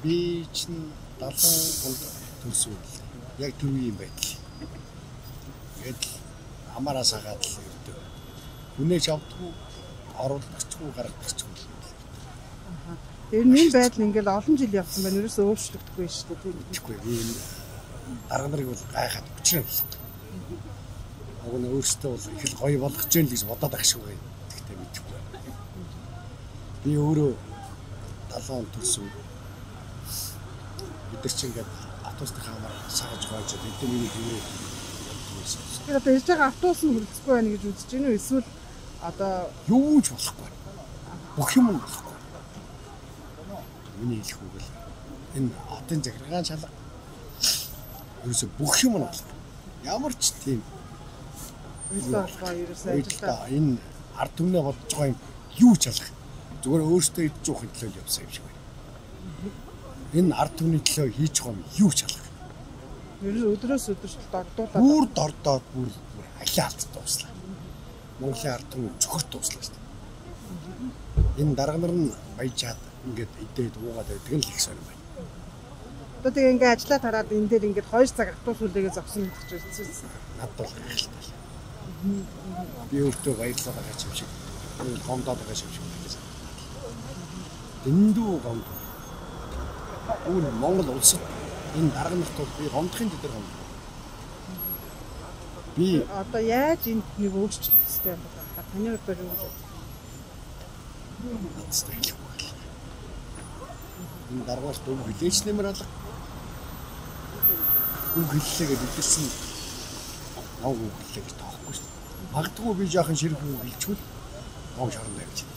Би чинь 70 онд төрсөн юм л. Яг тэр үеийн байдал. Тэгээд л амаараа сагаад л ирдэг. Хүнээч авдаггүй, оруулдагчгүй, гаргадагчгүй. Тэр нь энэ байдал ингээл олон жил явсан байна. Ерөөсөө өөрчлөгдөхгүй шүү дээ. Тийм. Тэгэхгүй би энэ дарга нарыг бол гайхаад өчрөө болох. Уг нь өөртөө бол их л гоё болгож гин л гэж бодоод ах шиг байна. Тэгтээ мэдэхгүй. Би өөрөө 70 он төрсөн. Бид нар чинь ингээд автобусны хамаар сагаж гоож тэд миний тэмрээ явдаг байсан. Тэгэхээр одоо ирж байгаа автобус нь хүрэлцэхгүй байна гэж үзэж гинүү эсвэл одоо юу ч болохгүй. Бүх юм нь болохгүй. Миний хэлэх үг л энэ хотын захиргаан шалга ерөөсө бүх юм нь болохгүй. Ямар ч тийм уйлдаа холбоо ерөөсөө ажиллаа. Энэ ард түмнээ бодож байгаа юм юу ч алах. Зүгээр өөртөө идэж уухын төлөө явсан юм шиг байна. Энэ ард түмний төлөө хийж байгаа юм юу ч алах. Ер нь өдрөөс өдөрт дордуулаад бүр дордоод бүр алиа алдсан дууслаа. Монголын ард түмэн цохор дууслаа шүү дээ. Энэ дарга нар нь баяжаад ингээд идээд уугаад байдаг нь л их сонир байна. Одоо тэгээ ингээд ажиллаа тараад энэ дээр ингээд 2 цаг автобус хүлээгээ зогсон гэдэг чинь хэцүү. Надад бол гайхалтай. Би өөртөө баярлаад байгаа юм шиг, гомдоод байгаа юм шиг байна. Дэндүү гомд. Үүн Монгол улсад энэ дарга нарт бол би гомдохын дээр гомд. Би одоо яаж энд нэг өөрчлөх хэрэгтэй юм бэ? Таны хувьд юу гэж надтай хэлэхгүй байна. Энэ дарга нарт үг хэлээч нэмэр алга. Үг хэллээ гэж идэлсэн нов үг хэллээ гэж тоохгүй шүү дээ. Магадгүй би жаахан ширхэг үг хэлчихвэл ном шорон тавьж.